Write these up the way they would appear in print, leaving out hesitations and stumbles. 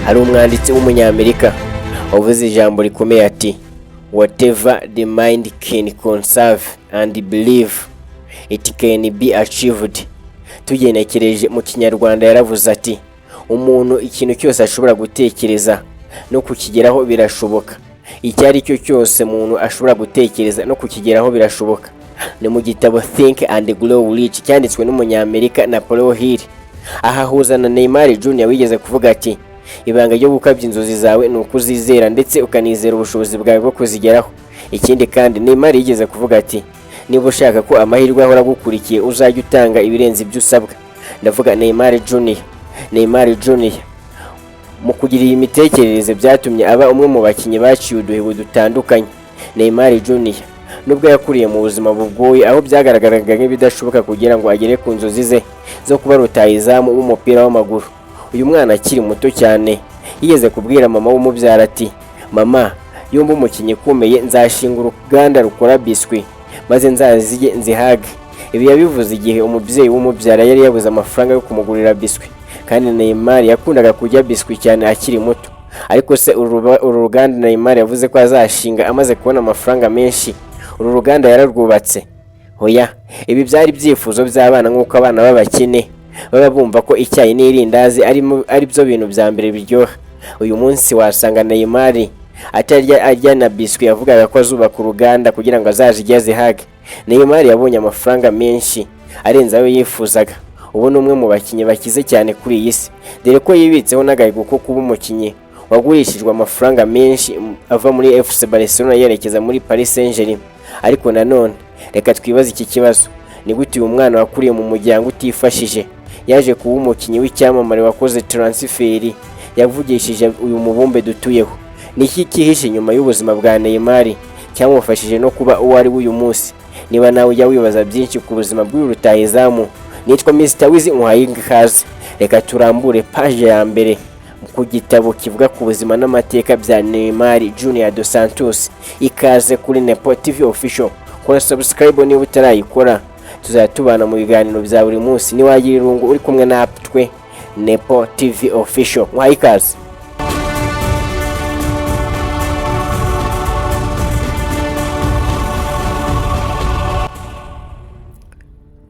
Hari umwanditsi w'Umunyamerika wavuze ijambo rikomeye ati: "Whatever the mind can conceive and believe, it can be achieved." Tugenekereje mu Kinyarwanda, yaravuze ati: "Umuntu ikintu cyose ashobora gutekereza no kukigeraho birashoboka." Icyo ari cyo cyose umuntu ashobora gutekereza no kukigeraho birashoboka. Ni mu gitabo Think and Grow Rich cyanditswe n'Umunyamerika Napoleon Hill. Aha ahuza na Neymar Junior wigeze kuvuga ati: "Ibanga ryo gukabya inzozi zawe ni ukuzizera ndetse ukanizera ubushobozi bwawe bwo kuzigeraho." Ikindi kandi, Neymar yigeze kuvuga ati: "Niba ushaka ko amahirwe ahora agukurikiye, uzajya utanga ibirenze ibyo usabwa." Ndavuga Neymar Junior. Neymar Junior mu kugira iyi mitekerereze byatumye aba umwe mu bakinnyi baciye uduhigo dutandukanye. Neymar Junior, nubwo yakuriye mu buzima bugoye, aho byagaragaraga nk'ibidashoboka kugira ngo agere ku nzozi ze zo kuba rutahizamu w'umupira w'amaguru, uyu mwana akiri muto cyane yigeze kubwira mama w'umubyara ati: "Mama, yumva umukinnyi ukomeye, nzashinga uruganda rukora biswi maze nzazirye nzihage." Ibi yabivuze igihe umubyeyi w'umubyara yari yabuze amafaranga yo kumugurira biswi, kandi Neymar yakundaga kurya biswi cyane akiri muto. Ariko se uru ruganda Neymar yavuze ko azashinga amaze kubona amafaranga menshi, uru ruganda yararwubatse? Hoya, ibi byari ibyifuzo by'abana, nk'uko abana b'abakene baba bumva ko icyayi n'irindazi ari byo bintu bya mbere biryoha. Uyu munsi wasanga Neymar atarya arya na biswi yavugaga ko azubaka uruganda kugira ngo azazirye azihage. Neymar yabonye amafaranga menshi arenze ayo yifuzaga. Ubu ni umwe mu bakinnyi bakize cyane kuri iyi si, dore ko yibitseho n'agahigo ko kuba umukinnyi wagurishijwe amafaranga menshi ava muri FC Barcelona yerekeza muri Paris Saint-Germain. Ariko nanone reka twibaze iki kibazo: ni gute uyu mwana wakuriye mu muryango utifashije yaje kuba umukinnyi w'icyamamare wakoze transfer yavugishije uyu mubumbe dutuyeho? Ni iki cyihishe inyuma y'ubuzima bwa Neymar cyamufashije no kuba uwo ari we uyu munsi? Niba nawe ujya wibaza byinshi ku buzima bw'uyu rutahizamu, nitwa Mr Wizi, muhaye ikaze. Reka turambure page ya mbere ku gitabo kivuga ku buzima n'amateka bya Neymar Junior dos Santos. Ikaze kuri Nepo TV Official. Kora subscribe niba utarayikora, tuzajya tubana mu biganiro bya buri munsi. Niwagira irungu uri kumwe natwe, Nepo TV Official, muhaye ikaze.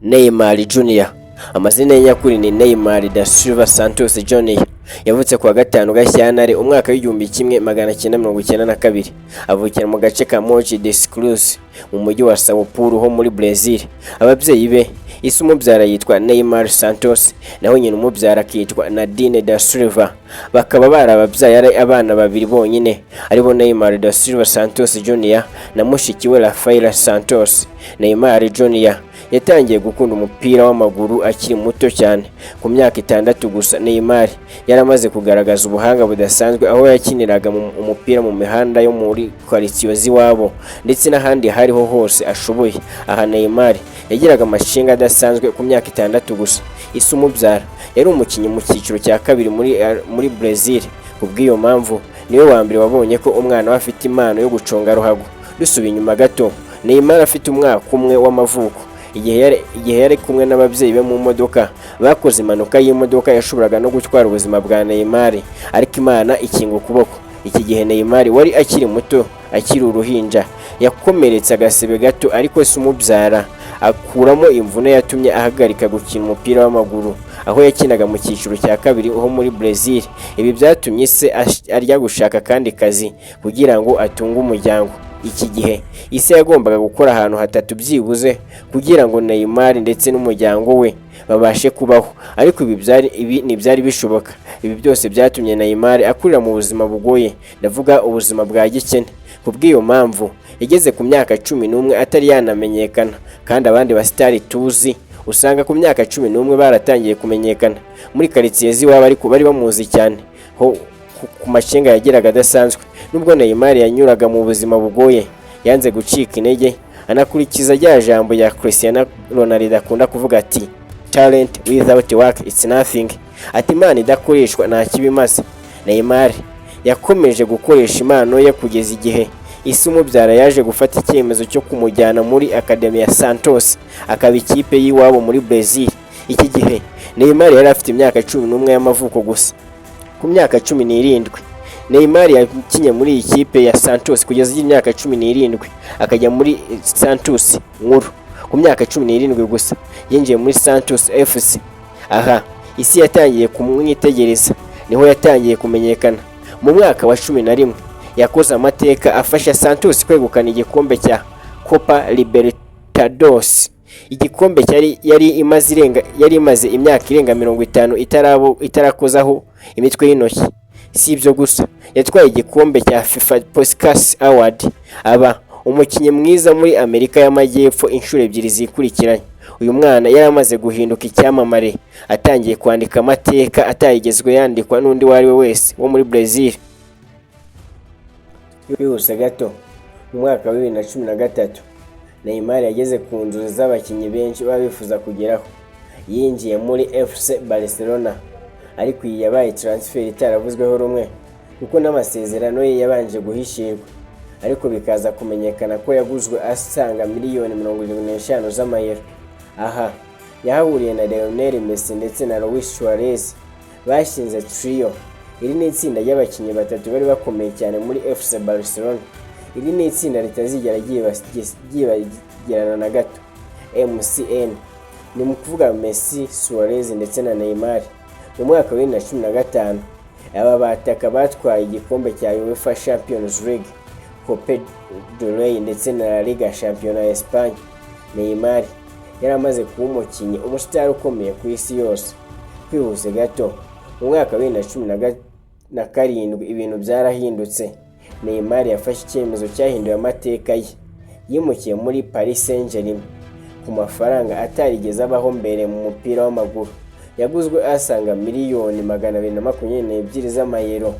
Neymar Junior, amazina ye nyakuri ni Neymar da Silva Santos Junior. Yavutse kuwa 5 Gashyantare umwaka w'1992, avukira mu gace ka Mogi das Cruzes mu mujyi wa Sao Paulo ho muri Brazil. Ababyeyi be, ise umubyara yitwa Neymar Santos, naho nyina umubyara akitwa Nadine da Silva, bakaba barababyaye ari abana babiri bonyine, aribo Neymar da Silva Santos Junior na mushiki we Rafaela Santos. Neymar Junior yatangiye gukunda umupira w'amaguru akiri muto cyane. Ku myaka 6 gusa, Neymar yaramaze kugaragaza ubuhanga budasanzwe, aho yakiniraga umupira mu mihanda yo muri karitsiye z'iwabo ndetse n'ahandi hariho hose ashoboye. Aha Neymar yagiraga amashinga adasanzwe ku myaka 6 gusa. Ise umubyara yari umukinnyi mu cyiciro cya kabiri muri Brazil. Kubw'iyo mpamvu niwe wa mbere wabonye ko umwana we afite impano yo guconga ruhago. Dusubiye inyuma gato, Neymar afite umwaka umwe w'amavuko, igihe yari kumwe n'ababyeyi be mu modoka, bakoze impanuka y'imodoka yashoboraga no gutwara ubuzima bwa Neymar, ariko Imana ikinga ukuboko. Iki gihe Neymar wari akiri muto, akiri uruhinja, yakomeretse agasebe gato, ariko se umubyara akuramo imvune yatumye ahagarika gukina umupira w'amaguru aho yakinaga mu cyiciro cya kabiri ho muri Brazil. Ibi byatumye se ajya gushaka akandi kazi kugira ngo atunge umuryango. Iki gihe ise yagombaga gukora ahantu hatatu byibuze kugira ngo Neymar ndetse n'umuryango we babashe kubaho, ariko ibi ntibyari bishoboka. Ibi byose byatumye Neymar akurira mu buzima bugoye, ndavuga ubuzima bwa gikene. Kubw'iyo mpamvu yageze ku myaka 11 atari yanamenyekana, kandi abandi basitari tuzi usanga ku myaka 11 baratangiye kumenyekana muri karitsiye z'iwabo, ariko bari bamuzi cyane ho ku macenga yagiraga adasanzwe. Nubwo Neymar yanyuraga mu buzima bugoye, yanze gucika intege, anakurikiza rya jambo rya Cristiano Ronaldo akunda kuvuga ati: "Talent without work, it's nothing." Ati: "Impano idakoreshwa nta kiba imaze." Neymar yakomeje gukoresha impano ye kugeza igihe ise umubyara yaje gufata icyemezo cyo kumujyana muri Academy ya Santos, akaba ikipe y'iwabo muri Brazil. Iki gihe Neymar yari afite imyaka 11 y'amavuko gusa. Ku myaka 17, Neymar yakinnye muri iyi kipe ya Santos kugeza agira imyaka 17, akajya muri Santos nkuru. Ku myaka 17 gusa yinjiye muri Santos FC. Aha isi yatangiye kumwitegereza, niho yatangiye kumenyekana. Mu mwaka wa 11 yakoze amateka, afasha Santos kwegukana igikombe cya Copa Libertadores, igikombe cyari yari imaze imyaka irenga 50 itarakozaho imitwe y'intoki. Si ibyo gusa, yatwaye igikombe cya FIFA Puskas Award, aba umukinnyi mwiza muri Amerika y'Amajyepfo inshuro ebyiri zikurikiranye. Uyu mwana yari amaze guhinduka icyamamare, atangiye kwandika amateka atarigezwe yandikwa n'undi uwo ari we wese wo muri Brazil. Twihuse gato, mu mwaka wa 2013 Neymar yageze ku nzozi z'abakinnyi benshi baba bifuza kugeraho, yinjiye muri FC Barcelona. Ariko iyi yabaye transfer itaravuzweho rumwe, kuko n'amasezerano ye yabanje guhishirwa, ariko bikaza kumenyekana ko yaguzwe asaga miliyoni 75 z'amayero. Aha yahahuriye na Lionel Messi ndetse na Luis Suarez, bashinze trio. Iri ni itsinda ry'abakinnyi batatu bari bakomeye cyane muri FC Barcelona. Iri ni itsinda ritazigera ryibagirana na gato. MSN ni mu kuvuga Messi, Suarez ndetse na Neymar. Mu mwaka wa 2015 aba bataka batwaye igikombe cya UEFA Champions League, Copa del Rey ndetse na La Liga, shampiyona ya Espagne. Neymar yari amaze kuba umukinnyi, umusitari ukomeye ku isi yose. Twihuse gato, mu mwaka wa 2017 ibintu byarahindutse. Neymar yafashe icyemezo cyahinduye amateka ye, yimukiye muri Paris Saint-Germain ku mafaranga atarigeze abaho mbere mu mupira w'amaguru. Yaguzwe asaga miliyoni 222 z'amayero.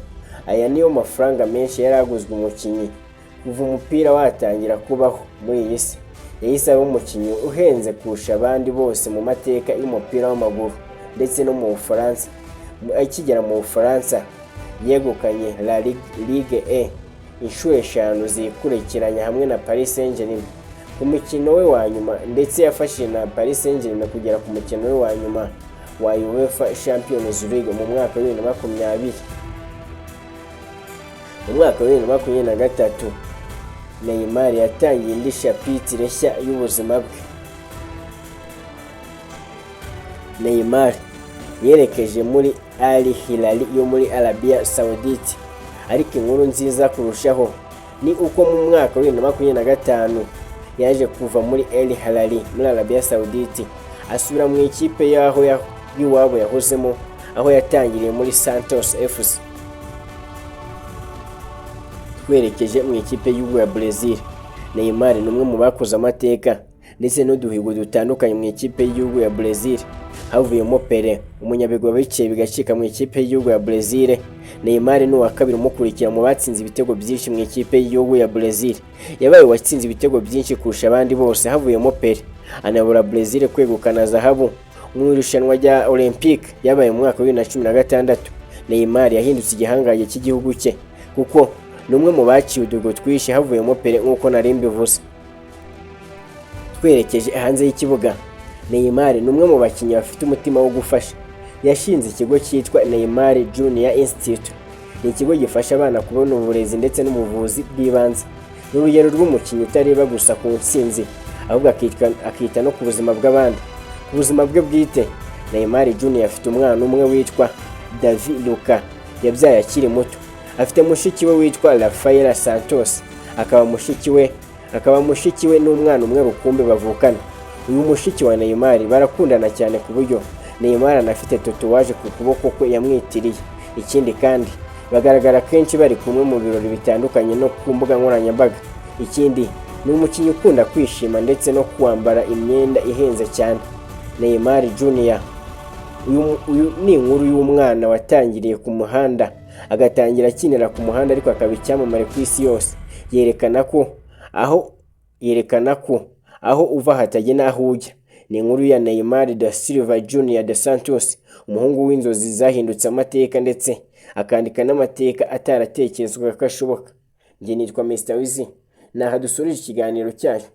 Aya niyo mafaranga menshi yari aguzwe umukinnyi kuva umupira watangira kubaho muri iyi si. Yahise aba umukinnyi uhenze kurusha abandi bose mu mateka y'umupira w'amaguru ndetse no mu Bufaransa. Akigera mu Bufaransa yegukanye La Ligue 1 inshuro eshanu zikurikiranya hamwe na Paris Saint-Germain. Ku mukino we wa nyuma, ndetse yafashije na Paris Saint-Germain kugera ku mukino we wa nyuma wa UEFA Champions League mu mwaka wa 2020. Mu mwaka wa 2023 Neymar yatangiye indi chapitre nshya y'ubuzima bwe. Neymar yerekeje muri Al Hilal yo muri Arabia Saudite. Ariko inkuru nziza kurushaho ni uko mu mwaka wa 2025 yaje kuva muri Al Hilal muri Arabia Saudite, asubira mu ikipe y'aho y'iwabo yahozemo, aho yatangiriye muri Santos FC. Twerekeje mu ikipe y'igihugu ya Brazil, Neymar ni umwe mu bakoze amateka ndetse n'uduhigo dutandukanye mu ikipe y'igihugu ya Brazil. Havuyemo Pele, umunyabigwi wabiciye bigacika mu ikipe y'igihugu ya Brazil, Neymar ni uwa kabiri umukurikira mu batsinze ibitego byinshi mu ikipe y'igihugu ya Brazil. Yabaye uwatsinze ibitego byinshi kurusha abandi bose havuyemo Pele, anayobora Brazil kwegukana zahabu mu irushanwa rya Olympique ryabaye mu mwaka wa 2016. Neymar yahindutse igihangange cy'igihugu cye, kuko ni umwe mu baciye uduhigo twinshi havuyemo Pele, nk'uko nari mbivuze. Twerekeje hanze y'ikibuga, Neymar ni umwe mu bakinnyi bafite umutima wo gufasha. Yashinze ikigo cyitwa Neymar Junior Institute. Ni ikigo gifasha abana kubona uburezi ndetse n'ubuvuzi bw'ibanze. Ni urugero rw'umukinnyi utareba gusa ku ntsinzi, ahubwo akita no ku buzima bw'abandi. Ku buzima bwe bwite, Neymar Junior afite umwana umwe witwa Davi Luca yabyaye akiri muto. Afite mushiki we witwa Rafaela Santos, akaba mushiki we n'umwana umwe rukumbi bavukana. Uyu mushiki wa Neymar barakundana cyane, ku buryo Neymar anafite tatouage ku kuboko kwe yamwitiriye. Ikindi kandi, bagaragara kenshi bari kumwe mu birori bitandukanye no ku mbuga nkoranyambaga. Ikindi, ni umukinnyi ukunda kwishima ndetse no kwambara imyenda ihenze cyane. Neymar Junior, uyu ni inkuru y'umwana watangiriye ku muhanda, agatangira akinira ku muhanda, ariko akaba icyamamare ku isi yose. Yerekana ko aho uva hatagena aho ujya. Ni inkuru ya Neymar da Silva Junior de Santos, umuhungu w'inzozi zahindutse amateka, ndetse akandika n'amateka ataratekerezwaga ko ashoboka. Njye nitwa Mr Wizi, ni aha dusoreje ikiganiro cyacu.